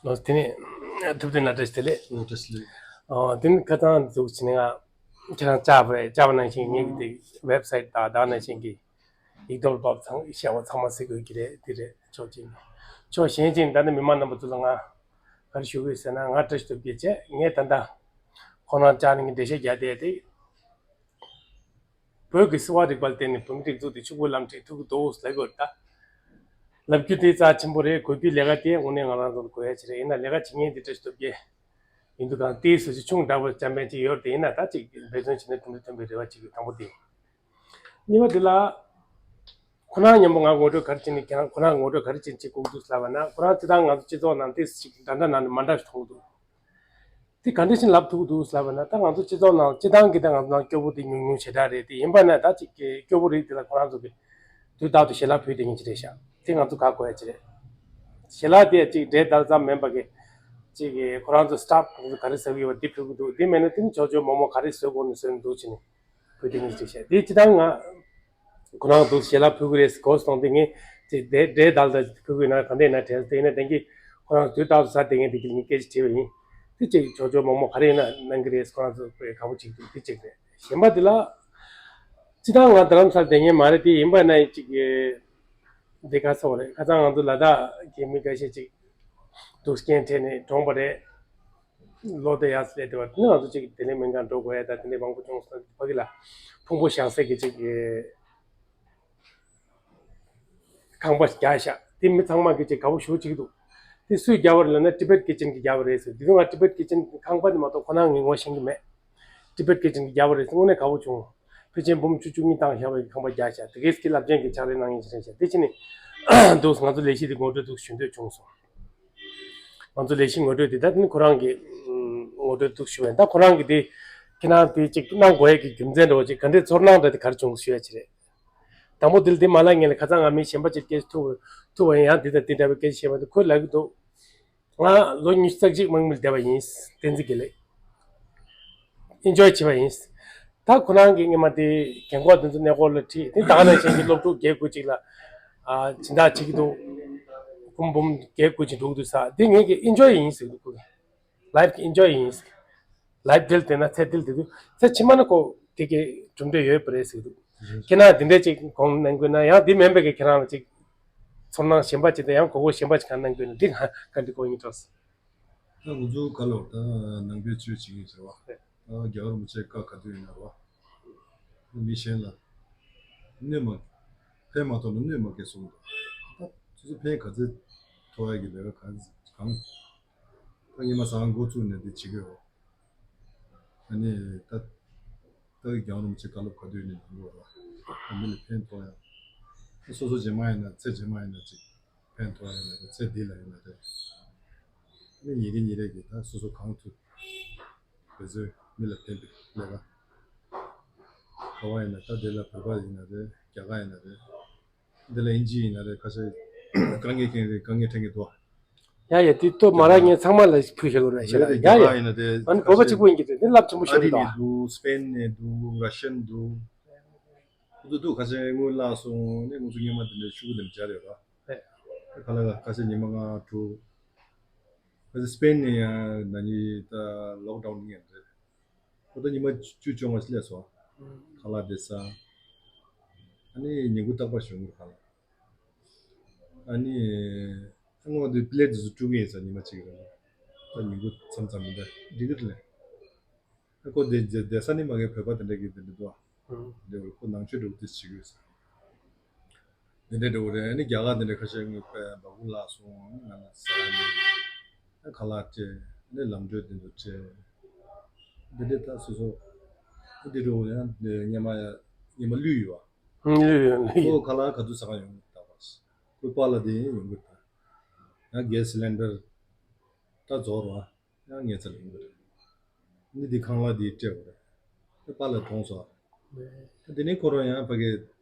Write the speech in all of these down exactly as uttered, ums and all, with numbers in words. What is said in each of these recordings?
ལོ་དེ་ནས་ཐུབ་བསྟན་ལ་བཀྲ་ཤིས་བདེ་ལེགས། ཨོ་བཀྲ་ཤིས་བདེ་ལེགས། ཨོ་དེ་ནི་ཁ་སང་འཛུགས་བྱས་ནས་ང་ཁྱེད་རང་བཅར་བ་རེད། བཅར་བ་ནང་བཞིན་ངེད་ཀྱི་དེ་ཝེབ་སའིཊ་དང་དེ་ནང་བཞིན་གྱི་ཡིག་ཐོག་ལ་ཕབ་ཚང་བྱས་པ་ཚང་མ་གཟིགས་དགོས་ཀྱི་རེད། དེ་རེད། ཕྱོགས་གཅིག་ནས་ཕྱོགས་གཞན་གཅིག་ནས་ད་ནི་མི་མང་རྣམ་པ་ཚོ་ལ་ང་ག་རེ་ཞུ་དགོས་ཟེར་ན། ང་བཀྲ་ཤིས་སྟོབས་རྒྱལ་བྱས། ངས་ད་ལྟ་ཁོ་རང་བཅར་ནས་ངས་འགྲེལ་བཤད་རྒྱག་བསྡད་དེ། བོད་ཀྱི་གསོ་བ་རིག་པ་ལ་བརྟེན་ནས་བོད་མིའི་སྒྲིག་འཛུགས་དེ་ཕྱུག་པོ་ལམ་ཁྲིད་ཐུབ་ཀྱི་འདུག་ལབ་དགོས་རེད་ད། ལབ་རྒྱུ་དེ་རྩ་ཆེན་པོ་རེད། དགོས་རྒྱུའི་ལས་ཀ་དེ་དངོས་གནས་ང་རང་ཚོ་ལ་དགོས་ཡ་ཅིག་རེད། ཡིན་ན་ལས་ཀ་བྱེད་མཁན་དེ་བཀྲ་ཤིས་སྟོབས་རྒྱལ་ཡིན་དུས་གང་ལྟའི་བཟོ་བཅོས་ཆུང་དྲགས་པ་འཇམ་དཔལ་ཅིག་ཡོད་རེད། དེ་ཡིན་ན་ད་ཅིག་འབད་བརྩོན་བྱས་ནས་གྲུབ་འབྲས་ཐོན་པའི་རེ་བ་ཅིག་ཡོད། དང་པོ་དེ། གཉིས་པ་དེ་ལ། ཁོ་རང་མཉམ་པོ་ང་ངོ་སྤྲོད་ག་རེ་བྱས་ནས་ཁྱེད་རང་ཁོ་རང་ངོ་སྤྲོད་ག་རེ་བྱས་ནས་བྱེད་དགོས་འདུག་ལབ་པ་ན། ཁོ་རང་སྤྱིར་བཏང་ང་ཚོ་སྤྱི་ཚོགས་ནང་དེ་ཅིག་འདྲ་འདྲ་ནང་ནས་མ་འདྲ་ཞིག་མཐོང་འདུག་དེ་ག་འདྲ་ཞིག་ལབ་ཐུབ་འདུག་ལབ་པ་ན། ད་ང་ཚོ་སྤྱི་ཚོགས་ནང་སྤྱིར་བཏང་གི་ད་ང་ཚོ་ནང་སྐྱོ་པོ་དེ་ཉུང་ཉུང་ཞེ་དྲག་རེད། དེ་ཡིན་པ་ན་ད་ཅིག་གི་སྐྱོ་པོ་རིགས་དེ་ལ་ཁོ་རང་ཚོ་གི་དུས་རྟག་ཏུ་ཞལ་ལག་ཕུལ་བསྡད་མཁན་ཅིག་རེད་ཤག་དེ་ང་ཚོ་ག་དགོས་ཡ་ཅིག་རེད། ཞལ་ལག་དེ་ཅིག་འབྲས་དར་ཙམ་མིན་པ་གི་ཅིག་གི་ཁོ་རང་ཚོ་སི་ཊཱཕ་ཁོང་ཚོ་ག་རེ་ཟ་གི་ཡོད་པ་དེ་ཕུལ་གི་འདུག་དེ་མེད་ན་དེ་ནི་ཆོག་ཆོག་མོག་མོག་ག་རེ་བཟོ་དགོས་ན་བཟོས་ནས་འདུག་བྱས་ནས་ཕུལ་བསྡད་མཁན་ཅིག་རེད་ཤག་དེ་སྤྱིར་བཏང་ང་ཁོ་རང་ཚོ་ཞལ་ལག་ཕུལ་གི་རེད། གོ་སོང་། དེ་ངས་ཅིག་འབྲས་འབྲས་དར་ཙམ་ཕུལ་གི་ཡོད་ན་ག་འདྲ་ཡིན་ན་དྲན་སོང་། དེ་ཡིན་ན་དེང་གི་ཁོ་རང་ཚོ་དུས་རྟག་ཏུ་ཟ་བསྡད་མཁན་དེ་གི་ངས་སྐད་ཆ་དྲིས་པ་ཡིན། དེ་ཅིག་ཆོག་ཆོག་མོག་མོག་ག་རེ་ཡིན་ན་གནང་གི་རེད། ཁོ་རང་ཚོ་དཔེ་དགའ་པོ་བྱེད་ཀྱི་འདུག་དེ་གཅིག་རེད། གཞན་པ་དེ་ལ། སྤྱིར་བཏང་ང་རྡ་རམ་ས་ལ་བསྡད་མཁན་མ་རེད། དེ་ཡིན་པ་ན་ཡིན་གཅིག་གི་འདི་ག་ཚོད་རེད། ཁ་སང་ང་ཚོ་ལ་དྭགས་ཀྱི་མི་འགའ་ཤས་ཅིག་འདུག་སེ་འཕྲད་ནས་གྲོངས་པ་རེད། ལོ་དེ་ཡར་སླེབས་བསྡད་པ་དེ་ནི་ང་ཚོ་ཅིག་དེ་ནས་སྨན་ཁང་འགྲོ་དགོས་ཡ་ད་དེ་འདྲ་མང་པོ་བྱུང་སོང་། ཕ་གི་ལ་ཕུང་པོ་བཞག་སའི་གི་ཅིག་གི་ཁང་པ་རྒྱག་ཤག་དེ་མི་ཚང་མ་གི་ཅིག་དགའ་པོ་ཞེ་པོ་ཅིག་འདུག་དེ་སུས་རྒྱབ་པ་རེད་ལབ་ན་Tibet Kitchen གིས་རྒྱབ་པ་རེད་ཟེར། དེ་དུས་ང་Tibet Kitchen ཁང་པ་དེ་མ་གཏོགས་ཁོ་རང་ངས་ངོ་ཤེས་ཀྱི་མེད། Tibet Kitchen གིས་རྒྱབ་པ་རེད་ཟེར། དངོས་གནས་དགའ་པོ་བྱུང་། ཕལ་ཆེར་འབུམ་བཅུ་བཅུ་གཉིས་བཏང་བཞག་པའི་ཁང་པ་རྒྱག་ཤག་དེ་གས་ཀྱི་རླབས་ཆེན་གྱི་ཕྱག་ལས་གནང་མཁན་ཞིག་རེད་ཤག་དེ་ཕྱིན་ནས་འདུག་ང་ཚོ་ལས་གཞི་དེ་ངོ་སྤྲོད་འདུག་ཞུ་འདོད་བྱུང་སོང་། ང་ཚོ་ལས་གཞི་ངོ་སྤྲོད་དེ་ད་དེ་ནི་ཁོ་རང་གི་ངོ་སྤྲོད་འདུག་ཞུ་བས། ད་ཁོ་རང་གི་དེ་ཁྱེད་རང་དེ་ཅིག་གནང་དགོས་ཡས་ཀྱི་རྒྱུ་མཚན་འདྲ་བོ་ཅིག་ག་འདྲའི་ཚོར་སྣང་འདྲ་དེ་ག་རེ་བྱུང་ཞུ་ཡ་ཅིག་རེད། དང་པོ་དེ་ལ་དེ་མ་ལབ་སྔོན་ལ་ཁ་སང་ང་མི་གཞན་པ་ཅིག་སྐད་ཆ་ཐུག་ཐུག་པ་ཡིན། ཡང་འདི་དང་འདི་འདྲ་བའི་སྐད་ཆ་བཤད་པ་དེ་ཁོས་ལབ་ཀྱི་འདུག་ང་ལོ་ཉི་ཤུ་རྩ་གཅིག་དམག་མིར་བསྡད་པ་ཡིན། བསྟན་འཛིན་དགེ་ལེགས། ཨེན་ཇོའི་བྱས་པ་ཡིན། ད་ཁོ་རང་གིས་སྔོན་མ་དེ་རྒན་གོག་དེ་ཚོ་གནས་སྐོར་ལ་ཁྲིད་དེ་ད་ག་ནང་བཞིན་གྱི་སློབ་ཕྲུག་བརྒྱད་དགུ་ཅིག་ལ་ཨ་སྦྱིན་བདག་བྱེད་ཀྱི་འདུག་འབུམ་འབུམ་བརྒྱད་དགུ་ཅིག་འགྲོ་གི་འདུག་ཟེར། དེ་ངས་ཀྱི་ཨེན་ཇོའི་ཡིན་ཟེར་གྱི་འདུག་ཁོ་གིས། ལའིབ་ཀྱི་ཨེན་ཇོའི་ཡིན་ཟེར། ལའིབ་དེ་ལ་བལྟས་ན་ཚེ་འདི་ལ་བལྟས་དུས་ཚེ་ཕྱི་མ་ན་ཁོ་དེ་གའི་གྲུབ་འབྲས་ཡོད་པ་རེད་ཟེར་གྱི་འདུག་ཁྱེད་རང་དེ་འདྲས་ཅིག་དགོངས་གནང་དགོས་ན། ཡང་དེ་མིན་པའི་གི་ཁྱེད་རང་ལ་ཅིག་ཚོར་སྣང་གཞན་པ་ཅིག་དང་ཡང་གོ་སྐབས་གཞན་པ་ཅིག་གང་གནང་དགོས་ན་འདི་ག་འདི་གོ་ཡིན་འགྲོ་ཟེར། ད་ང་ཚོ་ག་ལོར་ད་ནང་པའི་ཆོས་བྱེད་ཀྱི་ཟེར་བ། ད་རྒྱལ་བ་རིན་པོ་ཆེ་བཀའ་ག་དུས་ཡིན་ན་རོ། མི་གཞན་ལ་གནོད་མ་ཕན་མ་ཐོགས་ན་གནོད་མ་སྐྱེལ་གསུངས་འདུག་ད་སོ་སོ་ཕན་ག་ཚོད་ཐོགས་ཡ་གི་ལས་ཀ་གང་གང་། ད་ཉི་མ་ཟང་འགོ་བཙུགས་ནས་འདི་བྱེད་ཀྱི་རོ། ཨ་ནི་ད་ད་རྒྱལ་བ་རིན་པོ་ཆེ་བཀའ་སློབ་ག་དུས་ཡིན་ན་གནང་དགོས་རོ། ད་མི་ལ་ཕན་ཐོགས་ཡ། སོ་སོ་རྗེས་མ་ཡིན་ན་ཚེ་རྗེས་མ་ཡིན་ན་ཅིག་ཕན་ཐོགས་ཡ་ཡིན་ན་རེད། ཚེ་འདི་ལ་ཡིན་ན་རེད། ཨ་ནི་ཉིན་རེ་ཉིན་རེ་གི་ད་སོ་སོ་གང་ཐུབ་དེ་ཚོའི་མི་ལ་ཕན་པའི་ལས་ཀ། ག་བ་ཡིན་ན་ད་དེ་ལ་བོད་པ་ཡིན་ན་རེད། རྒྱ་གར་ཡིན་ན་རེད། དེ་ལ་ཨིན་ཇི་ཡིན་ན་རེད། ཁ་ཤས་དཀའ་ངལ་མཁན་རེད། དཀའ་ངལ་འཕྲད་མཁན་འདུག་ཡ་ཡ་དེ་ལྟོ་མ་རག་ངས་ཚང་མ་ལ་ཕུལ་བཞག་གི་རེད་ཤག་རེད་རེད། ཡ་རྒྱ་ཡ་གར་ཡིན་ན་དེ་ཨ་ནི་བོད་པ་གཅིག་པོ་ཡིན་གྱི་རེད། དེ་རླབས་ཆེན་པོ་ཨ་ཞིག་རེད་རི་ནས་འདུག་སི་པེན་ནས་འདུག་ར་ཤན་འདུག་ཁོ་ཚོ་འདུག་ཁ་ཤས་སྔོན་བརླག་སོང་ནས་ང་ཚོ་སྔོན་མ་དེ་འདྲའི་ཤུགས་ལྡན་མཇལ་ཡོད་ར། རེད། ཁ་ལག་ཁ་ཤས་ཉི་མ་ལྔ་དྲུག་ཁ་ཤས་སི་པེན་ནས་ཡང་ན་ནི་ད་ལོག་ཌའུན་ཡིན་རེད། ཁོ་ད་ཉི་མ་བཅུ་བཅོ་ལྔ་ཞིག་སླེབས་སོང་། ཁ་ལག་དེ་ཟ། ཨ་ནི་ཉིན་གུང་རྟག་པར་ཞོན་གྱི་རེད་ཁ་ལག་ཨ་ནི་ཨ་ངོ་དེ་པི་ལེ་དེ་ཚོ་དཀྲུག་གི་ཡིན་ས། ཉི་མ་གཅིག་རེད། ད་ཉིན་གུང་མཚམས་མཚམས་མི་འདྲ་འགྲིག་གི་རེད། ཨ་ཁོ་དེ་དེ་དེ་ས་ནི་མ་གི་བོད་པ་དེ་འདྲ་གི་དེ་འདྲ་འདུག་ཨ། དེ་བར་ཁོ་ནང་ཆོས་འདྲ་བོ་དེ་བྱེད་ཀྱི་ཡོད་ས། དེ་འདྲ་འདྲ་བོ་རེད། ཨ་ནི་རྒྱ་གར་དེ་འདྲ་ཁ་ཤས་ངོས་པའི་འབག་གུ་བརླག་སོང་། ང་ལ་ཟ་ནས་ཨ་ཁ་ལག་སྤྲད། ཨ་ནི་ལམ་འགྲོ་དེ་ཚོ་སྤྲད། འདི་འདྲ་ད་སོ་སོ་ཨ་འདི་འདྲ་བོ་ཡང་སྔོན་མ་ཡ་སྔོན་མ་གླུད་ཡོད་པ། ལུས་ཡོད་ལུས་ཡོད། ཁོ་ཁ་ལག་ག་དུས་ཟ་ག་ཡོང་གི་ད་བར། ཁོའི་པཱ་ལགས་དེ་ཡིན་ཡོང་གི་ད། ཡང་གེ་སི་སི་ལིན་ཌར་ད་རྫོགས་རོགས་ཡང་ངའི་རྩ་ལ་ཡོང་གི་རེད། ནི་དེ་ཁང་གླ་དེ་སྤྲད་དགོས་རེད། ཁོའི་པཱ་ལགས་གྲོངས་སོང་། དེ་ནས་ཁོ་རང་ཡང་ཕ་གི་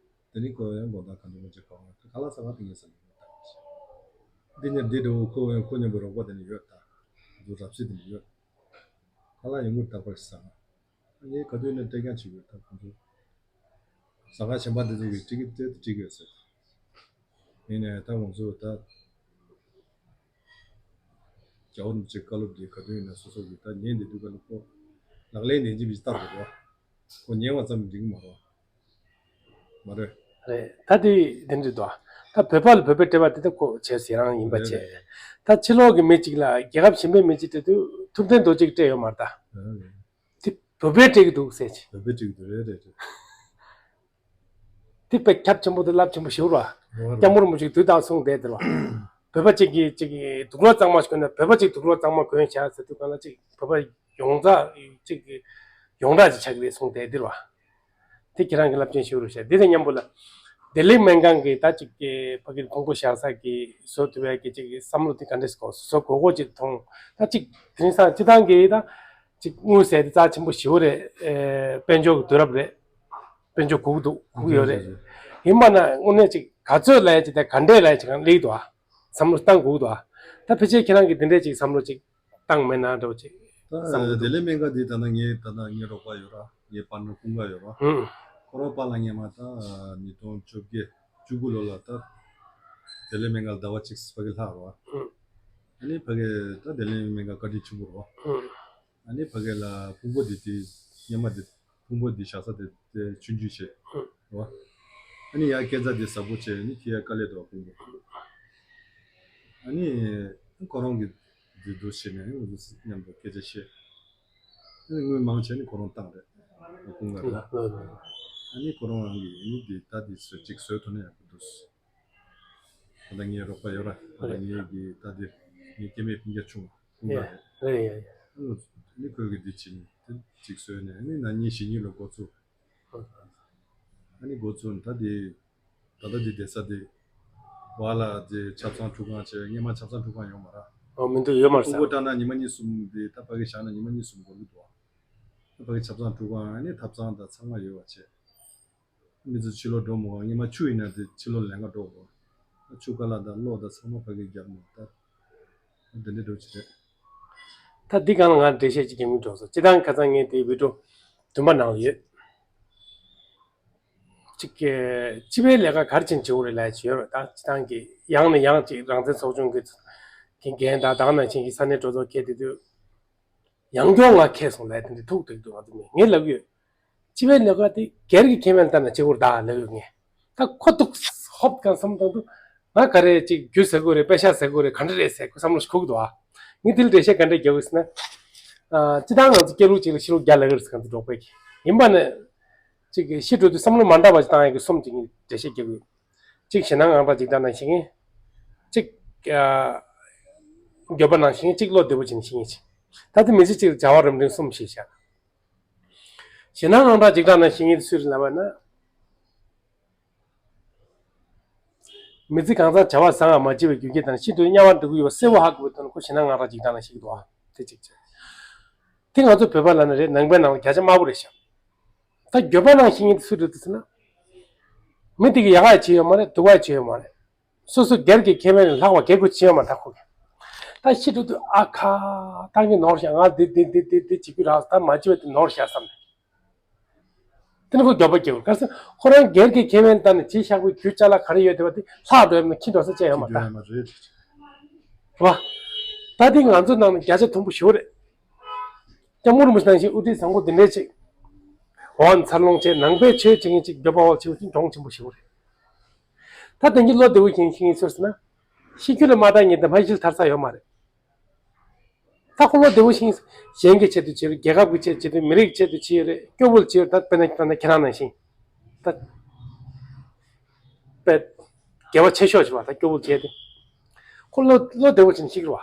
དེ་ནས་ཁོ་ཡང་དགོང་དག་གང་དུ་མ་བྱེད་གང་ལ་ཁ་ལག་ཟ་ག་དེ་ངའི་རྩ་ལ་ཡོང་གི་ད། འདི་ཉིན་འདི་འདྲ་བོ་ཁོ་ཡང་ཁོ་མཉམ་པོ་རོགས་པ་དེ་ནས་ཡོད་ད། དུ་རབ་སྲིད་དེ་ནས་ཡོད། ཁ་ལག་ཡོང་གི་རྟག་པར་ཟ། ངས་ག་དུས་ནས་སྤྲད་རྐྱང་བྱེད་དགོས་ད་ཁོང་ཚོ། ཟ་ཁང་གཞན་པ་འདི་ཚོ་གིས་འགྲིག་གི་འདུག་འགྲིག་གི་ཡོད་ཟེར། ཡིན་ནའི་ད་ང་ཚོ་ད་ རྒྱལ་བ་རིན་པོ་ཆེའི་བཀའ་སློབ་འདི་ག་དུས་ཡིན་ན་སོ་སོ་གི་ད་ཉན་བསྡད་དུས་ག་ལ་ཁོ་ལག་ལེན་ལེན་གྱིན་མི་ཞིག་བལྟ་དགོས་རེད་བ། ཁོ་ཉན་པ་ཙམ་འགྲིག་གི་མ་རེད་བ། མ་རེད། རེད། ད་དེ་དེ་འདྲ་འདུག་ད་བོད་པ་ལ་བོད་པས་སྤྲད་པ་དེ་ད་ཁོ་བྱས་ཟེར་རང་ཡིན་པ་བྱས། རེད་རེད། ད་ཕྱི་ལོགས་ཀྱི་མི་གཅིག་ལ་རྒྱལ་ཁབ་གཞན་པའི་མི་གཅིག་སྤྲད་དུས་ཐུབ་བསྟན་རྡོ་རྗེ་གིས་སྤྲད་ཡོད་མ་རེད་ད། རེད་རེད། དེ་བོད་པས་སྤྲད་ཀྱི་འདུག་ཟེར་གྱི། བོད་པས་སྤྲད་ཀྱི་འདུག་རེད་རེད་རེད། དེ་དཔེ་ཁྱབ་ཆེན་པོ་དང་རླབས་ཆེན་པོ་ཞེ་པོ་རེད་བ། རེད་རེད། སྐྱབས་མགོན་རིན་པོ་ཆེས་དུས་དང་གསུངས་བསྡད་དེ་རེད་བ། བོད་པ་གཅིག་གིས་གཅིག་གིས་དུག་ལོག་གཙང་མ་ཞིག་གོན་ན་བོད་པ་གཅིག་དུག་ལོག་གཙང་མ་གོན་བཞག་ཟེར་དུས་གང་ལ་གཅིག་བོད་པ་ཡོངས་གྲགས་གཅིག་གི་ཡོངས་གྲགས་ཅིག་ཆགས་ཀྱི་རེད་གསུངས་བསྡད་དེ་རེད་བ། དེ་ཁྱེད་རང་གི་རླབས་ཆེན་ཞུ་རུ་བྱས། འདི་དང་མཉམ་པོ་ལ། བདེ་ལེགས་སྨན་ཁང་གི་ད་ཅིག་གི་ཕ་གིར་ཕུང་པོ་བཞག་ས་གི་བཟོ་ཐུབ་ཡ་གི་ཅིག་བསམ་བློ་དེ་ག་འདྲས་གོ་བཟོ་དགོས་གོ་ཅིག་མཐོང་། ད་ཅིག་དེ་རིང་སང་སྤྱི་བཏང་གི་ད་ཅིག་དངུལ་ཟེར་དེ་རྩ་ཆེན་པོ་ཞེ་པོ་རེད། ཨེ་དཔལ་འབྱོར་གི་དུས་རབས་རེད། དཔལ་འབྱོར་སྒུག་འདུག་སྒུག་ཡོད་རེད། ཡིན་པ་ན་དངོས་གནས་ཅིག་ག་ཚོད་ལ་ཡ་ཅིག་ད་ག་འདྲས་ལ་ཡ་ཅིག་གང་ལེགས་འདུག་ཨ། བསམ་བློ་བཏང་དགོས་འདུག་ཨ། ད་ཕལ་ཆེར་ཁྱེད་རང་གི་དེ་འདྲས་ཅིག་བསམ་བློ་ཅིག་བཏང་མེད་ན་འདྲ་བོ་ཅིག་ད་བསམ་གྱི་འདུག་བདེ་ལེགས་སྨན་ཁང་འདི་ད་ལྟ་ངའི་ད་ལྟ་ངའི་རོགས་པ་ཡོད་ར། ངའི་པར་ནར་ཀུན་དགའ་ཡོད་ར། ཧུམ། ཁོ་རང་པཱ་ལགས་སྔོན་མ་ད་ཉིས་སྟོང་བཅོ་བརྒྱད་བཅུ་དགུ་ལོ་ལ་ད་བདེ་ལེགས་སྨན་ཁང་ལ་ཟླ་བ་གཅིག་ཕ་གི་ལྷག་ར། ཧུམ། ཨ་ནི་ཕ་གི་ད་བདེ་ལེགས་སྨན་ཁང་བཀའ་དྲིན་ཆེན་པོ་ར། ཧུམ། ཨ་ནི་ཕ་གི་ལ་ཕུང་པོ་འདི་དེ་སྔོན་མ་འདི་ཕུང་པོ་འདི་བཞག་ས་དེ་དེ་ཆུང་ཆུང་བྱས་ར། ཨ་ནི་ཡར་སྐས་འཛེག་འདི་ཟབ་པོ་བྱས། ཨ་ནི་ཁྱེར་ཡ་དཀའ་ལས་འདུག་ཕུང་པོ། ཨ་ནི་ཁོ་རང་གི་འདི་འདུག་བྱས་ནས་ཨ་ནི་མཉམ་དུ་སྐད་ཆ་བཤད། ཨ་ནི་དངུལ་མང་ཆེ་ནི་ཁོ་རང་བཏང་རེད། ཁོང་ག་རེད། ཨ་ནི་ཁོ་རང་རང་གི་ཨ་ནི་འདི་ད་འདི་བཟོས་གཅིག་བཟོས་ཐུབ་ན་ཡག་པོ་འདུག་ད་ལྟ་ངའི་རོགས་པ་ཡོད་ར། ད་ལྟ་ངའི་གི་ད་འདི་ངའི་སྐྱེ་དམན་སྤུན་ཀྱག་ཆུང་བ་ཁོང་ག་རེད། ཨ་ནི་ཁོས་གི་འདི་བྱས་ནས་དེ་གཅིག་བཟོས་ནས་ཨ་ནི་ན་ནིང་གཞེས་ནིང་ལ་འགོ་ཚུགས། ཨ་ནི་འགོ་ཚུགས་ནས་ད་འདི་ད་ལྟ་འདི་བསྡད་ས་འདི་བ་ལ་འདི་ཆབ་གསང་ཁྲུས་ཁང་བྱས། སྔོན་མ་ཆབ་གསང་ཁྲུས་ཁང་ཡོད་མ་ར། ཨོ་མི་འདུག་ཡོད་མ་རེད་ས། ཕྲུ་གུ་བཀྲ་ན་ཉི་མ་གཉིས་གསུམ་འདི་ད་ཕ་གི་བཞག་ན་ཉི་མ་གཉིས་གསུམ་འགོར་གི་འདུག་ཨ་ཕ་གི་ཆབ་གསང་ཁྲུས་ཁང་ཨ་ནི་ཐབ་ཚང་དང་ཚང་མ་ཡོད་པ་བྱས། མི་ཚོ་ཕྱི་ལོགས་འགྲོ་མི་དགོས། སྔོན་མ་ཆུ་ཡིན་ན་དེ་ཕྱི་ལོགས་ལེན་ག་འགྲོ་དགོས། ཆུ་ཀ་ལ་དང་གློག་དང་ཚང་མ་ཕ་གིར་རྒྱབ་མ་ད། དེ་འདྲ་འགྲོ་ཅི་རེད། ད་འདི་སྒང་ལ་ང་འགྲེལ་བཤད་ཅིག་རྒྱག་མི་འགྲོ་སོང་། སྤྱི་བཏང་ཁ་སང་ངས་དེའི་བི་ཌིའོ་བདུན་པ་ནང་ལ་ཡོད། གཅིག་གི་སྤྱི་པའི་ལས་ཀ་ག་རེ་བྱེད་བྱེད་དགོས་རེད་ལབ་ཡ་ཅིག་ཡོད་རེད། ད་སྤྱི་བཏང་གི་ཡང་ནས་ཡང་ཅིག་རང་བཙན་ཚོགས་ཆུང་གི་གི་འགན་དང་ད་ག་ནང་བཞིན་གྱི་ས་གནས་གྲོས་ཚོགས་འཁེལ་དེ་དུས། ཡང་སྐྱོ་ང་ཁེལ་སོང་ལབ་དེ་འདྲ་ཐུག་འདུག་འདུག་ང་ཚོ་མི་ངས་ལབ་ཡོད། སྤྱི་པའི་ལས་ཀ་དེ་སྒེར་གྱི་ཁེ་ཕན་ལྟར་ན་བྱེད་དགོས་རེད་ད་ལབ་ཡོད་ངས། ད་ཁོ་འདུག་ཧོབ་གང་བསམ་བཏང་དུས་ང་ག་རེ་ཅིག་རྒྱུ་ཟེར་དགོས་རེད། པེ་ཤག་ཟེར་དགོས་རེད། ག་འདྲ་རེད་ཟེར་ཁོ་བསམ་བློ་ཞིག་འཁོར་གི་འདུག་ཨ། ངས་དེ་ལ་འགྲེལ་བཤད་ག་འདྲ་རྒྱག་དགོས་ཟེར་ན། ཨ་སྤྱི་བཏང་ང་ཚོ་སྐྱེས་ལུགས་གཅིག་ལ་ཤི་ལུགས་བརྒྱ་ལབ་ཀྱི་རེད་ཟེར། ང་ཚོ་འབྲོག་པའི་གི་ཡིན་པ་ནས། ཅིག་གི་ཤི་འགྲོ་དུས་བསམ་བློ་མ་འདྲ་བ་ཞིག་བཏང་ཡག་གི་གསུམ་ཅིག་ངས་འགྲེལ་བཤད་རྒྱག་གི་ཡོད། གཅིག་ཞེད་སྣང་དངངས་སྐྲག་འཇིགས་སྐྲག་ནང་བཞིན། གཅིག་ཨ་འགྱོད་པ་ནང་བཞིན། གཅིག་བློ་བདེ་པོ་བྱེད་ནང་བཞིན་ཅིག་ད་ལྟ་མི་ཚེ་གཅིག་ལ་བྱ་བ་རིམ་བྱོན་གསུམ་ཞིག་བྱ། ཞེད་སྣང་དངངས་སྐྲག་འཇིགས་སྐྲག་ནང་བཞིན་ཡིན་སུས་ལབ་པ་ན། མི་ཚེ་གང་ཚང་བྱ་བ་བཟང་ང་མ་བྱས་པའི་རྒྱུ་རྐྱེན་དང་ཤི་འགྲོ་དུས་དམྱལ་བར་འགྲོ་གི་ཡོད་པ་གསལ་པོ་ཧ་གོ་བའི་ཐོག་ནས་ཁོ་ཞེད་སྣང་དངངས་སྐྲག་འཇིགས་སྐྲག་ནང་ཞིག་འདུག་ཨ། དེ་གཅིག་བྱས། དེ་ང་ཚོ་བོད་པ་ལ་ནི་རེད། ནང་པའི་ནང་ལ་བརྒྱ་ཆ་དམའ་པོ་རེད་ཤག་ད་འགྱོད་པ་ནང་བཞིན་ཡིན་སུ་རེད་ཟེར་ན། མི་དེ་གིས་ཡག་ག་བྱས་ཡོད་མ་རེད། སྡུག་ག་བྱས་ཡོད་མ་རེད། སོ་སོ་སྒེར་གྱི་ཁེ་ཕན་ལས་ལྷག་པ་སྒེར་གྱི་བྱས་ཡོད་མ་རེད་ད་ཁོ་གིས། ད་ཤི་འགྲོ་དུས་ཨ་ཁ། ད་ངས་ནོར་བཞག་ང་འདི་འདི་འདི་འདི་འདི་བྱེད་རྒྱུ་རག་ད་མ་བྱས་པ་དེ་ནོར་བཞག་བསམ་ནས། དེ་ནི་ཁོ་འགྱོད་པ་སྐྱེ་བ་རེད། ག་རེ་ཟེར་ན་ཁོ་རང་སྒེར་གྱི་ཁེ་ཕན་ལྟར་ནས་བྱས་བཞག་པའི་རྒྱུ་ཅ་ལག་ག་རེ་ཡོད་བསྡད་པ་དེ་ལྷག་འགྲོ་ཡ་མིན་ན་འཁྱེར་འགྲོ་ས་བཅད་ཡོད་མ་རེད་ད། ཡོད་མ་རེད། རེད་བ། ད་འདི་ང་ཚོ་ནང་ནས་བརྒྱ་ཆ་མཐོན་པོ་ཞེ་པོ་རེད། སྐྱབས་མགོན་རིན་པོ་ཆེ་ནང་བཞིན་དབུ་ཁྲིད་བཟང་པོ་འདི་འདྲས་ཅིག་འོག་ནས་འཚར་ལོངས་བྱས། ནང་པའི་ཆོས་བྱེད་མཁན་ཅིག་འགྱོད་པ་འོག་ཆེ་བ་ཅིག་གྱོང་ཆེན་པོ་ཞེ་པོ་རེད། ད་དེང་གི་བློ་བདེ་བོ་ཞིག་ཤེས་ངེས་ཚོད་ཟེར་ན། ཤི་རྒྱུ་ལ་མ་བལྟ་ཉིན་དེ་མ་ཤི་ལ་ཐར་ས་ཡོད་མ་རེད། ད་ཁོ་བློ་བདེ་བོ་ཞིག་གཞན་གྱི་ཆེད་དུ་བྱེད་རེད། རྒྱལ་ཁབ་ཀྱི་ཆེད་དུ་བྱེད་རེད། མི་རིགས་ཀྱི་ཆེད་དུ་བྱེད་རེད། སྐྱོ་བོ་ལ་བྱེད་རེད། ད་དཔེར་ན་ད་ནི་ཁྱེད་རང་ནང་བཞིན། ད་དཔེ་དགེ་བ་ཆེ་ཤོས་ཞིག་བ། ད་སྐྱོ་བོ་ལ་བྱེད་དེ། ཁོ་བློ་བློ་བདེ་བོ་ཞིག་ཤི་རེད་བ།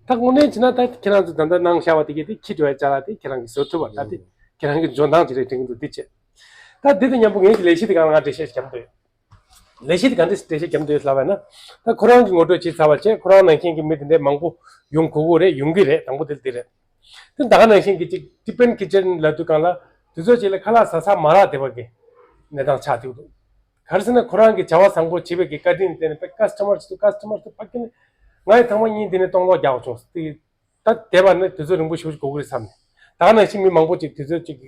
ད་དངོས་གནས་བྱས་ན་ད་ཁྱེད་རང་ཚོ་ད་ལྟ་གནང་བཞག་པ་དེ་གས་དེ་ཁྱི་འགྲོ་བའི་ཅ་ལག་དེ་ཁྱེད་རང་གིས་བཟོ་ཐུབ་པ་ད་དེ་ཁྱེད་རང་གི་འཇོན་ཐང་ཅིག་རེད་དྲན་གྱི་འདུག་དེ་བྱས། ད་དེ་དང་མཉམ་པོ་ངས་ཀྱི་ལས་གཞི་དེ་གང་ང་འགྲེལ་བཤད་བརྒྱབ་འདོད། ལས་གཞི་དེ་ག་འདྲས་འགྲེལ་བཤད་བརྒྱབ་འདོད་ལབ་པ་ན། ད་ཁོ་རང་གི་ངོ་སྤྲོད་བྱས་ཚར་བ་བྱས། ཁོ་རང་ནང་བཞིན་གྱི་མི་དེ་འདྲས་མང་པོ་ཡོང་དགོས་ཀྱི་རེད། ཡོང་གི་རེད། དང་པོ་དེ་དེ་རེད། དེ་ད་ག་ནང་བཞིན་གྱི་ཅིག་ཏི་པན་ཁི་ཅན་ལབ་དུས་སྒང་ལ་དུས་ཚོད་ཅིག་ལ་ཁ་ལག་ཟ་ས་མ་རག་བསྡད་པ་གི་གནས་སྟངས་ཆགས་འདུག་ག་རེ་ཟེར་ན་ཁོ་རང་གིས་བྱ་བ་བཟང་པོ་བྱེད་པའི་གི་བཀའ་དྲིན་བརྟེན་ནས་ཀ་སི་ཊ་མར་ཅིག་འདུག་ཀ་སི་ཊ་མར་དེ་ཕ་གི་ནི་ང་ཡི་ཐེངས་མ་གཉིས་འདི་ནས་གཏོང་ལོག་རྒྱག་བྱུང་སྟེ། ད་བསྡད་པ་ནི་དུས་ཚོད་རིང་པོ་ཞེ་པོ་ཅིག་འགོར་གི་རེད་བསམ་ནས། ད་ག་ནང་བཞིན་མི་མང་པོ་ཅིག་དུས་ཚོད་ཅིག་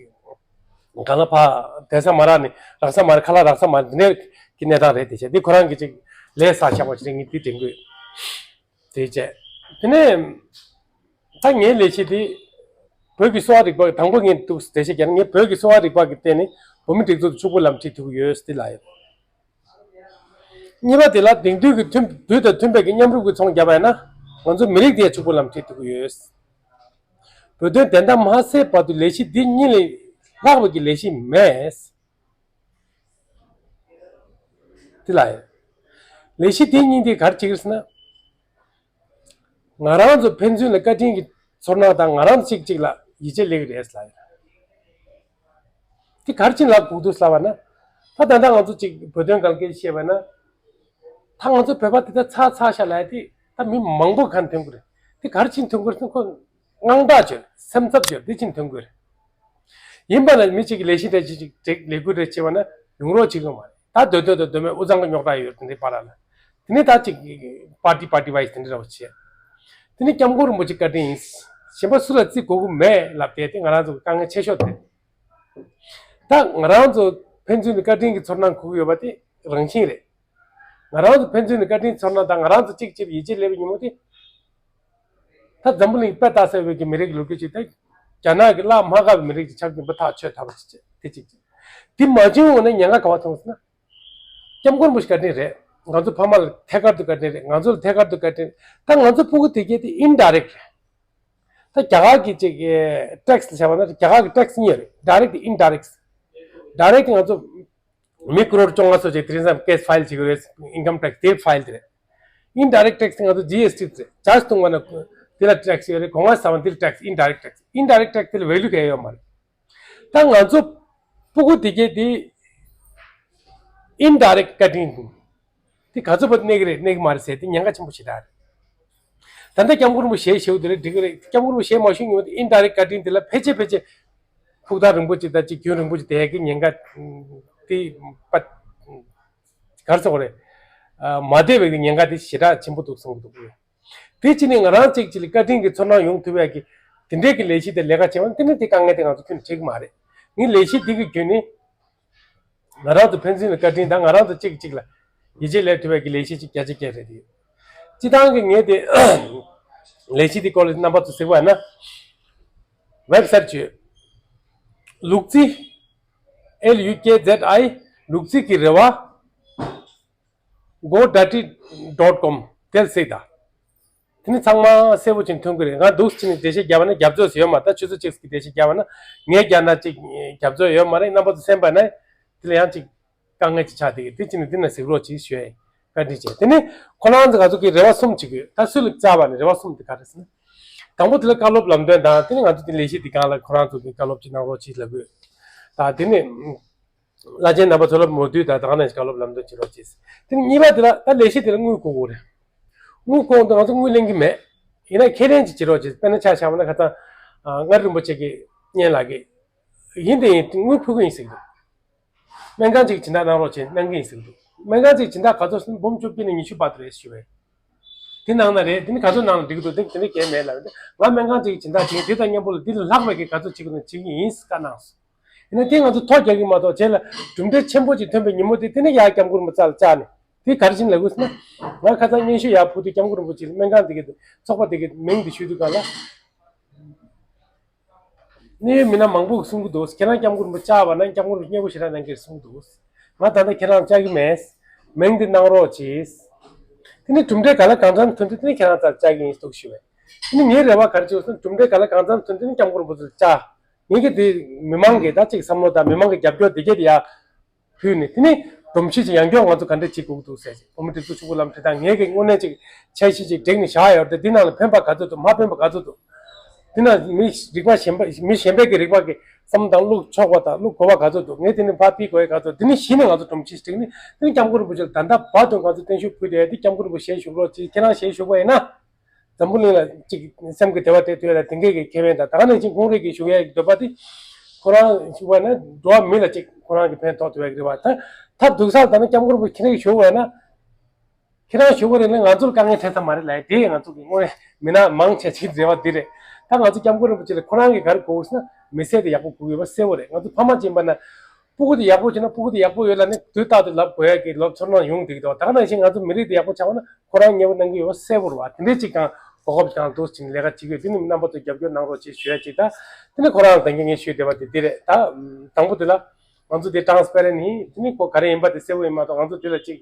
གང་ལ་ཕར་བསྡད་ས་མ་རག་ནས་རག་ས་མ་རེད། ཁ་ལག་རག་ས་མ་རེད། འདི་འདྲའི་གི་གནས་སྟངས་རེད། དེ་བྱས་འདི་ཁོ་རང་གིས་ཅིག་ལས་བསགས་བཞག་པ་ཅིག་རེད། ངས་འདི་དྲན་གི་ཡོད། དེ་བྱས། དེ་ནས་ད་ངའི་ལས་གཞི་དེ་བོད་ཀྱི་གསོ་བ་རིག་པ། དང་པོ་ངས་འདུག་འགྲེལ་བཤད་རྒྱག་ན། ངས་བོད་ཀྱི་གསོ་བ་རིག་པ་གི་སྟེང་ནས་བོད་མི་སྒྲིག་འཛུགས་དང་ཕྱུག་པོའི་ལམ་ཁྲིད་ཐུབ་ཀྱི་ཡོད་ཟེར་ལབ་ཡོད། གཉིས་པ་དེ་ལ་དེང་དུས་ཀྱི་མཐུན། དུས་དང་མཐུན་པའི་གི་མཉམ་རུབ་ཀྱི་ཚོང་བརྒྱབ་པ་ཡིན་ན། ང་ཚོ་མི་རིགས་དེ་ཡང་ཕྱུག་པོའི་ལམ་ཁྲིད་ཐུབ་ཀྱི་ཡོད། བོད་དོན་བདེན་མཐའ་མ་གསལ་བར་དུ་ལས་གཞི་འདི་གཉིས་ལས་ལྷག་པའི་གི་ལས་གཞི་མེད། དེ་ལ་ཡང་ལས་གཞི་འདི་གཉིས་འདི་ག་རེ་བྱེད་ཀྱི་རེད་ཟེར་ན། ང་རང་ཚོ་ཕན་ཚུན་ལ་བཀའ་དྲིན་གྱི་ཚོར་སྣང་དང་། ང་རང་ཚོ་གཅིག་གཅིག་ལ་ཡིད་ཆེས་སླེབས་ཀྱི་རེད་ལབ་ཡོད། དེ་ག་རེ་བྱས་ལབ་དགོས་འདུག་ལབ་པ་ན། ད་ད་ལྟ་ང་ཚོ་གཅིག་བོད་དོན་སྒང་སྐད་བཤད་པ་ན། ད་ང་ཚོ་བོད་པ་དེ་ད་ཚར་ཚར་ཤག་ལབ་ཡ་དེ་ད་མི་མང་པོ་ག་ནས་ཐོན་གྱི་རེད། དེ་ག་རེ་བྱས་ཐོན་གྱི་རེད་ཟེར་ན། ཁོ་དངངས་སྐྲག་བྱས། སེམས་འཚབ་བྱས། དེ་བྱས་ཐོན་གྱི་རེད། ཡིན་པ་ན་མི་གཅིག་གིས་ལས་གཞི་འདྲ་ཅིག་ཅིག་ལས་འགུལ་འདྲ་བྱས་པ་ན་ཡོང་རོགས་བྱེད་ཀྱི་མ་རེད། ད་སྡོད་སྡོད་སྡོད་སྡོད་མེད། དབུས་གཙང་གི་རྙོག་དྲ་ཡོད་དེ་འདྲའི་བར་ལ། དེ་ནས་ད་ཅིག་པར་ཊི་པར་ཊི་ཝའི་སི་དེ་འདྲ་ར་བ་བྱས། དེ་ནས་སྐྱབས་མགོན་རིན་པོ་ཆེ་བཀའ་དྲིན་ཡིན། གཞན་པ་སུ་ལ་བརྩི་དགོས་ཀྱི་མེད་ལབ་བསྡད་དེ་ང་རང་ཚོ་གི་དཀའ་ངལ་ཆེ་ཤོས་དེ། ད་ང་རང་ཚོ་ཕན་ཚུན་གྱི་བཀའ་དྲིན་གྱི་ཚོར་སྣང་འཁོར་གྱི་ཡོད་པ་དེ་རང་བཞིན་རེད། ང་རང་ཚོ་ཕན་ཚུན་གྱི་བཀའ་དྲིན་ཚོར་སྣང་དང་། ང་རང་ཚོ་གཅིག་གཅིག་ཡིད་ཆེས་སླེབས་པའི་ཉིན་མོ་དེ། ད་འཛམ་བུ་གླིང་དཔེ་ལྟ་ས་བོད་ཀྱི་མི་རིགས་ལོ་རྒྱུས་ཅིག་ད་རྒྱ་ནག་གི་བླ་མ་དགའ་བའི་མི་རིགས་ཅིག་ཆགས་ཀྱིན་པ་ཐག་ཆོད། ད་བར་ཅིག་དེ་གཅིག་ཅིག་དེ་མ་བྱུང་བ་ན་ཉེན་ཁ་ག་བ་མཐོང་ཟེར་ན། སྐྱབས་མགོན་རིན་པོ་ཆེ་བཀའ་དྲིན་རེད། ང་ཚོ་ཕ་མ་ལ་ཐད་ཀར་དུ་བཀའ་དྲིན་རེད། ང་ཚོ་ལ་ཐད་ཀར་དུ་བཀའ་དྲིན། ད་ང་ཚོ་ཕྲུ་གུ་དེ་གས་དེ་ཨིན་ཌའི་རེག་ཊི་རེད། ད་རྒྱ་གར་གྱི་ཅིག་ཊེག་སི་ལ་བྱས་པ་ན། རྒྱ་གར་གྱི་ཊེག་སི་གཉིས་རེད། ཌའི་རེག་ཊི་དང་ཨིན་ཌའི་རེག་ཊི། ཌའི་རེག་ཊི་ང་ཚོ་མི་ཀོ་རོར་བཅོ་ལྔ་སོགས་ཅིག་དེ་རིང་ཙམ་ཀེ་སི་ཕའིལ་བྱེད་ཀྱི་རེད། ཨིན་ཀམ་ཊེག་སི་དེ་ཕའིལ་དེ་རེད། ཨིན་ཌའི་རེག་ཊི་ཊེག་སི་དེ་ང་ཚོ་ཇི་ཨེས་ཊི་རེད། ཇ་བཏུང་བ་ན་དེ་ལ་ཊེག་སི་ཡོད་རེད། སྒོ་ང་ཟ་བ་དེ་ལ་ཊེག་སི། ཨིན་ཌའི་རེག་ཊི་ཊེག་སི། ཨིན་ཌའི་རེག་ཊི་ཊེག་སི་དེ་ལ་ཝེ་ལུ་གང་ཡང་ཡོད་མ་རེད། ད་ང་ཚོ་ཕྲུ་གུ་དེ་གས་དེ་ཨིན་ཌའི་རེག་ཊི་བཀའ་དྲིན་དེ་ག་ཚོད་བར་གནས་ཀྱི་རེད་གནས་ཀྱི་མ་རེད་ཟེར་དེ་ཉེན་ཁ་ཆེན་པོ་ཞེ་དྲག་རེད། ད་ལྟ་སྐྱབས་མགོན་རིན་པོ་ཆེ་ཞེས་བྱ་བ་དེ་ལ་འགྲིག་གི་རེད། སྐྱབས་མགོན་རིན་པོ་ཆེ་མ་བྱུང་ཉིན་མོ་དེ་ཨིན་ཌའི་རེག་ཊི་བཀའ་དྲིན་དེ་ལ་ཕལ་ཆེར་ཕལ་ཆེར་ཕུགས་ཐག་རིང་པོ་ཅིག་དང་ཅིག་རྒྱུན་རིང་པོ་ཅིག་བསྡད་ཡག་གི་ཉེན་ཁ་དེ་པ་ག་རེ་ཟེར་དགོས་རེད། ཨ། མ་བསྡད་པའི་གི་ཉེན་ཁ་དེ་ཞེ་དྲག་ཆེན་པོ་འདུག་བསམ་གྱི་འདུག་དེ་ཕྱིན་ནས་ང་རང་གཅིག་གཅིག་ལ་བཀའ་དྲིན་གྱི་ཚོར་སྣང་ཡོང་ཐུབ་ཡག་གི་དེ་འདྲའི་གི་ལས་གཞི་དང་ལས་ཀ་བྱས་པ་ན། དེ་ནི་དེ་དཀའ་ངལ་དེ་ང་ཚོ་ཁྱོན་ནས་འཕྲད་ཀྱི་མ་རེད། ངས་ལས་གཞི་འདི་གི་བརྒྱུད་ནས་ང་རང་ཚོ་ཕན་ཚུན་ལ་བཀའ་དྲིན་དང་། ང་རང་ཚོ་གཅིག་གིས་གཅིག་ལ་ཡིད་ཆེས་སླེབས་ཐུབ་པའི་གི་ལས་གཞི་ཅིག་བརྒྱ་ཆ་བརྒྱ་རེད་དེ། སྤྱིར་བཏང་གི་ངས་དེ་ལས་གཞི་འདི་སྐོར་ལ་རྣམ་པ་ཚོ་གཟིགས་པ་ཡིན་ན། ཝེབ་སའིཊ་བྱོས། ལུག་རྫི། ཨེལ་ཡུ་ཀེ་ཛེད་ཨའི། ལུག་རྫི་གི་རེ་བ། གོ་ཌ་ཊི་ཌོཊ་ཀོམ་དེ་ལ་གཟིགས་དང་། དེ་ནི་ཚང་མ་གསལ་པོ་ཅིག་ཐོན་གྱི་རེད། ང་འདུག་སེ་བྱས་ནས་འགྲེལ་བཤད་བརྒྱབ་པ་ན་རྒྱབ་ལྗོངས་ཡོད་མ་རེད། ད་ཆུ་ཚོད་གཅིག་གི་འགྲེལ་བཤད་བརྒྱབ་པ་ན་ངས་བརྒྱབ་ན་ཅིག་རྒྱབ་ལྗོངས་ཡོད་མ་རེད། རྣམ་པ་ཚོ་གསན་པ་ན་དེ་ལ་ཡང་ཅིག་དཀའ་ངལ་ཅིག་ཆགས་བསྡད་ཀྱི་རེད། དེ་བྱས་ནས་འདི་ན་གཟིགས་རོགས་གྱིས་ཞུ་ཡ་ཡིན། བཀའ་དྲིན་ཆེ། དེ་ནི་ཁོ་རང་ཚོ་ག་ཚོད་ཀྱི་རེ་བ་གསུམ་བྱེད་ཀྱི་ཡོད། ད་སུ་ལ་བཅར་བ་ནི་རེ་བ་གསུམ་དེ་ག་རེ་ཟེར་ན། དང་པོ་དེ་ལ་བཀའ་སློབ་ལམ་སྟོན་དང་། དེ་ནི་ང་ཚོ་དེ་ལས་གཞི་འདི་སྒང་ལ་ཁོ་རང་ཚོ་གི་བཀའ་སློབ་ཅིག་གནང་རོགས་གྱིས་ལབ་དགོས། ད་དེ་ནི་བླ་ཆེན་རྣམ་པ་ཚོ་ལ་མོས་མཐུན་དང་། ད་ག་ནང་བཞིན་བཀའ་སློབ་ལམ་སྟོན་བྱེད་རོགས་གྱིས། དེ་ནི་གཉིས་པ་དེ་ལ་ད་ལས་གཞི་དེ་ལ་དངུལ་དགོས་ཀྱི་རེད། དངུལ་དགོས་འདུག་ང་ཚོ་དངུལ་ལེན་གྱི་མེད། ཡིན་ན་ཁས་ལེན་ཅིག་བྱེད་རོགས་གྱིས། དཔེར་ན་ཆ་བཞག་པ་ན་ཁ་སང་། ཨ། མངའ་རིས་རིན་པོ་ཆེ་གི་བརྙན་ལགས་ཀྱིས། ཡིན་དེ་ཡིན་དངུལ་ཕུལ་གྱི་ཡིན་ཟེར་གྱི་འདུག་སྨན་ཁང་གཅིག་སྦྱིན་བདག་གནང་རོགས་བྱེད་གནང་གི་ཡིན་ཟེར་གྱི་འདུག་སྨན་ཁང་གཅིག་སྦྱིན་བདག་ག་ཚོད་ཟེར་ན་འབུམ་བཅུ་བདུན་ནས་ཉི་ཤུ་བར་དུ་རེད་ཞུ་བས། དེ་གནང་ན་རེད། དེ་ནི་ག་ཚོད་གནང་ན་འགྲིག་གི་འདུག་དེ་དེ་འདྲ་གལ་མེད་ལབ། ང་སྨན་ཁང་གཅིག་སྦྱིན་བདག་བྱེད། དེ་དང་མཉམ་པོ་ལ་དེ་ལས་ལྷག་པའི་གི་ག་ཚོད་བྱེད་དགོས་ན་བྱེད་ཀྱི་ཡིན་ཟེར་བཀའ་གནང་སོང་། ཡིན་ན་དེ་ང་ཚོ་ཐོ་རྒྱག་གི་མ་གཏོགས། རྗེས་ལ་གྲུབ་འབྲས་ཆེན་པོ་ཅིག་ཐོན་པའི་ཉིན་མོ་དེ། དེ་ནི་ཡར་སྐྱབས་མགོན་རིན་པོ་ཆེ་ལ་བཅར་ནས། དེ་ག་རེ་བྱས་ནས་ལབ་དགོས་ཟེར་ན། ང་ཁ་སང་སྙན་ཞུ་ཡར་ཕུལ་དུས་སྐྱབས་མགོན་རིན་པོ་ཆེ་ལ་སྨན་ཁང་དེ་གི་ཚོགས་པ་དེ་གི་མིང་དེ་ཞུས་དུས་སྒང་ལ། གནད་ཡོད་མི་སྣ་མང་པོ་གིས་གསུང་གི་འདུག་ཁྱེད་རང་སྐྱབས་མགོན་རིན་པོ་ཆེ་བཅར་བ་ན་སྐྱབས་མགོན་རིན་པོ་ཆེ་མཉེས་པོ་ཞེ་དྲག་གནང་གི་རེད་གསུང་གི་འདུག་ང་ད་ལྟ་ཁྱེད་རང་བཅར་གྱི་མེད། མིང་འདི་གནང་རོགས་གྱིས། དེ་ནས་གྲུབ་འབྲས་ག་ལ་གང་འཚམ་ཐོན་དུས་དེ་ནས་ཁྱེད་རང་རྩར་བཅར་གྱི་ཡིན་འདུག་ཞུ་བས། དེ་ནས་ངའི་རེ་བ་ག་རེ་བྱུང་ཟེར་ན། གྲུབ་འབྲས་ག་ལ་གང་འཚམ་ཐོན་དུས་ནས་སྐྱབས་མགོན་རིན་པོ་ཆེ་ལ་བཅར། ངེད་ཀྱི་དེ་མི་མང་གི་ད་ཅིག་བསམ་བློ་དང་མི་མང་གི་རྒྱབ་སྐྱོར་དེ་གས་དེ་ཡར་ཕུལ་ནས། དེ་ནས་སྒྲོམ་གཞི་ཅིག་ཡང་སྐྱར་ང་ཚོ་ག་འདྲ་བྱེད་དགོས་ཀྱི་འདུག་ཟེར་ཅིག་བོད་མི་སྒྲིག་འཛུགས་ཕྱུག་པོའི་ལམ་ཁྲིད་དང་། ངེད་ཀྱིས་དངོས་གནས་ཅིག་འཆར་གཞི་ཅིག་བསྒྲིགས་ནས་བཞག་ཡོད་རེད་དེ། འདི་ནང་ལ་ཕན་པ་ག་ཚོད་འདུག་མ་ཕན་པ་ག་ཚོད་འདུག་འདི་ན་མི་རིག་པ་གཞན་པ། མི་གཞན་པའི་གི་རིག་པ་གི་བསམ་བློ་དང་བླུག་ཆོག་པ་དང་བླུག་དགོས་པ་ག་ཚོད་འདུག་ངས་དེ་ནི་ཕར་ཕུལ་དགོས་ཡ་ག་ཚོད། དེ་ནི་གཞི་ནས་ང་ཚོ་སྒྲོམ་གཞི་བསྒྲིགས་ནས། དེ་ནི་སྐྱབས་མགོན་རིན་པོ་ཆེ་ལ་ད་ལྟ་བར་དུ་ང་ཚོ་བརྟན་བཞུགས་ཕུལ་བསྡད་ཡ་དེ། སྐྱབས་མགོན་རིན་པོ་ཆེ་ཞལ་བཞུགས་རོགས་གྱིས། ཁྱེད་རང་ཞལ་བཞུགས་པ་ཡིན་ན། འཛམ་བུ་གླིང་ལ་ཅིག་སེམས་ཀྱི་བདེ་བ་སྤྲད་ཐུབ་ཡ་ལ་དེ་འདྲའི་གི་ཁེ་ཕན་དང་། ད་ག་ནང་བཞིན་ཁོང་རང་གི་བཞུགས་ཡ་གི་འདོད་པ་དེ། ཁོ་རང་བཞུགས་པ་ན་འགྲོ་བ་མི་ལ་ཅིག་ཁོ་རང་གི་ཕན་ཐོགས་ཐུབ་ཡ་གི་རེད་བ། ད་ད་འདུག་ས་ལ་ད་ནི་སྐྱབས་མགོན་རིན་པོ་ཆེ་ཁྱེད་རང་གི་བཞུགས་པ་ཡིན་ན། ཁྱེད་རང་བཞུགས་པ་རེད་ལ་ང་ཚོར་དཀའ་ངལ་འཕྲད་ས་མ་རེད་ལབ་ཡ་དེ་ང་ཚོ་གི་དངོས་གནས་མི་སྣ་མང་ཆེ་ཅིག་རེ་བ་འདི་རེད། ད་ང་ཚོ་སྐྱབས་མགོན་རིན་པོ་ཆེ་ལ་ཁོ་རང་གིས་ག་རེ་དགོས་ཟེར་ན། མི་ཚེ་དེ་ཡག་པོ་དགོས་ཡོད་པ་གསལ་པོ་རེད། ང་ཚོ་ཕ་མ་ཅིག་ཡིན་པ་ན། སྤུ་གུ་དེ་ཡག་པོ་བྱུང་ན་སྤུ་གུ་དེ་ཡག་པོ་ཡོད་ལབ་ནས་དུས་རྟག་ཏུ་ལབ་དགོས་ཡ་གི་ལོ་ཚོར་སྣང་ཡོང་བསྡད་ཀྱི་འདུག་ད་ག་ནང་བཞིན་ང་ཚོ་མི་རིགས་དེ་ཡག་པོ་ཆགས་པ་ན་ཁོ་རང་མཉེས་པོ་གནང་གི་ཡོད་གསལ་པོ་རེད་བ། དེ་འདྲས་ཅིག་གང་གོ་སྐབས་ཀྱང་འདུག་ཅིང་ལས་ཀ་བྱེད་ཀྱི་ཡོད། དེ་ནི་རྣམ་པ་ཚོ་རྒྱབ་སྐྱོར་གནང་རོགས་ཅེས་ཞུ་ཡ་ཅིག་ད་དེ་ནི་ཁོ་རང་ལ་ད་གིན་ངས་ཞུས་བསྡད་པ་དེ་འདི་རེད། ད་དང་པོ་དེ་ལ་ང་ཚོ་དེ་transparent ཡིན། དེ་ནི་ཁོ་ག་རེ་ཡིན་པ་དེ་གསལ་པོ་ཡིན་མ་གཏོགས་ང་ཚོ་དེ་ལ་ཅིག་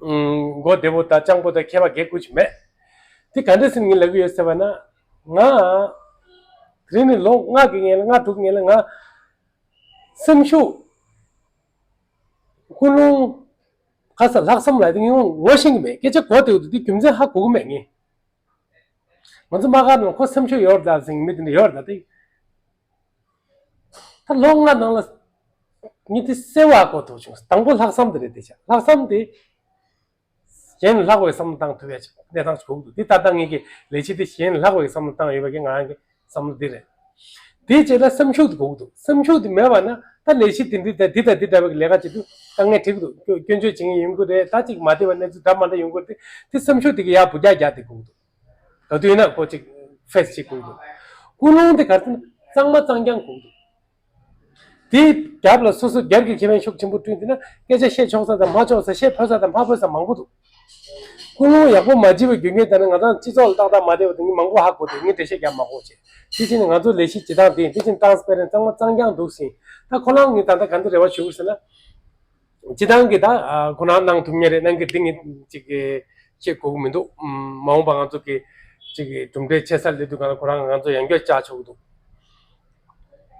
མགོ་བདེ་པོ་དང་སྤྱང་པོ་དང་མཁས་པ་གེ་ཁུ་ཅིག་མེད། དེ་ག་འདྲས་ཟེར་ངས་ལབ་ཀྱི་ཡོད་ཟེར་བ་ན། ང་དེ་རིང་ནས་ལོ་ལྔ་གི་སྔོན་ལ་ལྔ་དྲུག་སྔོན་ལ་ང་སེམས་ཤུགས་ཀུན་སློང་ཁ་ས་ལྷག་བསམ་ལ་དེ་ངས་ངོ་ཤེས་ཀྱི་མེད། སྐད་ཆ་གོ་བདེ་པོ་འདུག་དེ་རྒྱུ་མཚན་ཧ་གོ་གི་མེད་ངས། ང་ཚོ་དམག་སྒར་ནང་ཁོ་སེམས་ཤུགས་ཡོད་རེད་ཟེར་མི་དེ་འདྲ་ཡོད་རེད་ད་དེ། ད་ལོ་ལྔ་ནང་ལ་ངས་དེ་གསལ་བོ་གོ་ཐུབ་བྱུང་། དང་པོ་ལྷག་བསམ་དེ་རེད། དེ་ཆ་ལྷག་བསམ་དེ་གཞན་ལྷག་པའི་བསམ་བློ་བཏང་ཐུབ་ཡ་ཅིག་གནས་སྟངས་ཤིག་དགོས་ཀྱི་འདུག་དེ་ད་ལྟ་ངས་ཀྱི་ལས་བྱེད་དེ་གཞན་ལྷག་པའི་བསམ་བློ་བཏང་ཡོད་པ་གི་ང་རང་གི་བསམ་བློ་འདི་རེད། དེའི་རྗེས་ལ་སེམས་ཤུགས་དེ་དགོས་ཀྱི་འདུག་སེམས་ཤུགས་དེ་མེད་པ་ན་ད་ལས་གཞི་དེ་འདི་དང་འདི་དང་འདི་འདྲ་བའི་ལས་ཀ་བྱེད་དུས་དཀའ་ངལ་འཕྲད་ཀྱི་འདུག་སྐྱོན་བརྗོད་བྱེད་མཁན་ཡོང་གི་རེད། ད་ཅིག་མ་བདེ་བ་གནས་ཚུལ་འདྲ་མ་འདྲ་ཡོང་གི་རེད། དེ་སེམས་ཤུགས་དེ་གི་ཡར་བུ་རྒྱག་རྒྱག་དེ་དགོས་ཀྱི་འདུག་ག་དུས་ཡིན་ན་ཁོ་ཅིག་ཕེ་སི་བྱེད་དགོས་ཀྱི་འདུག་ཀུན་སློང་དེ་ག་རེ་ཟེར་ན་གཙང་མ་གཙང་རྐྱང་དགོས་ཀྱི་འདུག་དེའི་རྒྱབ་ལ་སོ་སོ་སྒེར་གྱི་ཁེ་ཕན་ཤུགས་ཆེན་པོ་བསྐྲུན་ཐུབ་ན་སྐད་ཆ་བཤད་ཆོག་ས་དང་མ་ཆོག་ས། བཤད་ཕོད་ས་དང་མ་ཕོད་ས་མང་པོ་འདུག་ཀུན་སློང་ཡག་པོ་མ་བྱས་པའི་རྒྱུ་རྐྱེན་དེ་ནི་ང་ཚོ་སྤྱི་ཚོགས་ལ་ཏག་ཏག་མ་བདེ་བ་དེ་ངས་མང་པོ་ཧ་གོ་དུས་ངས་འགྲེལ་བཤད་རྒྱག་མ་དགོས་བྱས། དེ་བཞིན་ང་ཚོ་ལས་གཞི་བྱེད་སྟངས་དེ་དེ་བཞིན་ཏང་སྤེ་རན་གཙང་མ་གཙང་རྐྱང་འདུག་ཟིན། ད་ཁོ་རང་ངས་ད་ལྟ་ག་འདི་རེ་བ་ཞུ་དགོས་ཟེར་ན། སྤྱི་བཏང་གི་ད་ཁོ་རང་གནང་ཐུབ་ངེས་རེད། གནང་གི་འདི་ངས་ཅིག་བཤད་དགོས་ཀྱི་མི་འདུག་མ་འོངས་པ་ང་ཚོ་གི་ཅིག་གྲུབ་འབྲས་ཆེ་སར་སླེབས་དུས་གང་ལ་ཁོ་རང་ང་ཚོ་ཡང་བསྐྱར་བཅར་ཆོག་གི་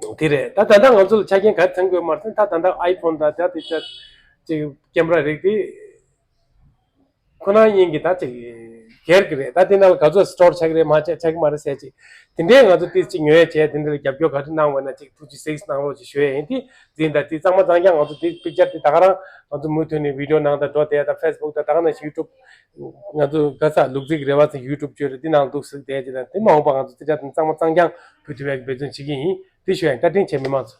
འདུག་དེ་རེད། ད་ད་ལྟ་ང་ཚོ་ལ་ཆ་རྐྱེན་ག་རེ་ཚང་དགོས་མ་རེད། ད་ད་ལྟ་ཨའི་ཕོན་དང་ད་དེ་ཆ་ཅིག་ཀེམ་ར་རིགས་དེ་ཁོ་རང་གཉིས་ཀྱི་ད་ཅིག་སྒེར་གྱི་རེད། ད་དེ་ནང་ལ་ག་ཚོད་སི་ཊོར་ཆགས་ཀྱི་རེད་མ་ཆགས་ཆགས་ཀྱི་མ་རེད་ཟེར་ཅིག་དེ་འདྲའི་ང་ཚོ་ཏིས་ཅིག་ཉོ་ཡས་བྱས་དེ་འདྲ་ལ་རྒྱབ་སྐྱོར་ག་རེ་གནང་བ་ན་ཅིག་ཐུགས་རྗེ་གཟིགས་གནང་རོགས་ཅིག་ཞུ་ཡས་ཡིན། དེ་འཛིན་ད་དེ་གཙང་མ་གཙང་རྐྱང་ང་ཚོ་དེ་པིག་ཅར་དེ་ད་ག་རང་ང་ཚོ་མུ་མཐུད་ནས་བི་ཌི་ཡོ་ནང་དང་འགྲོ་བསྡད་ད་ཕེ་སི་བུག་དང་ད་ག་ནང་བཞིན་ཡུ་ཊུབ་ང་ཚོ་ག་ས་ལུག་རྫི་གི་རེ་བ་ཚོ་ཡུ་ཊུབ་བཅོས་རེད། དེ་ནང་འདུག་ཟིག་བསྡད་ཅིག་དང་དེ་མ་འོངས་པ་ང་ཚོ་དེ་འདྲ་དེ་གཙང་མ་གཙང་རྐྱང་ཕུལ་ཐུབ་ཡས་ཀྱི་འབད་བརྩོན་བྱེད་ཀྱི་ཡིན། དེ་ཞུ་ཡས་བཀའ་དྲིན་ཆེ། མི་མང་ཚོ་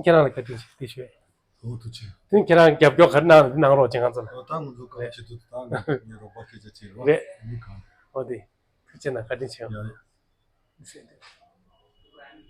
ཁྱེད་རང་ལ་བཀའ་དྲིན་ཆེ། དེ་ཞུ་ཡས། འོ་ཐུགས་རྗེ་ཆེ། དེ་ཁྱེད་རང་རྒྱབ་སྐྱོར་ག་རེ་གནང་རེད་གནང་རོགས་བྱེད་ང་ཚོ་ལ། ཨོ་ད་ང་ཚོ་ག་རེ་བྱེད་ཐུབ་ད་ངས་རོགས་པ་སྐད་ཆ་བྱེད་རོགས་རེད། མི་གང་། ཨོ་དེ་ཐུགས་རྗེ་གནང་། བཀའ་དྲིན་ཆེ། ཡ་ཡ།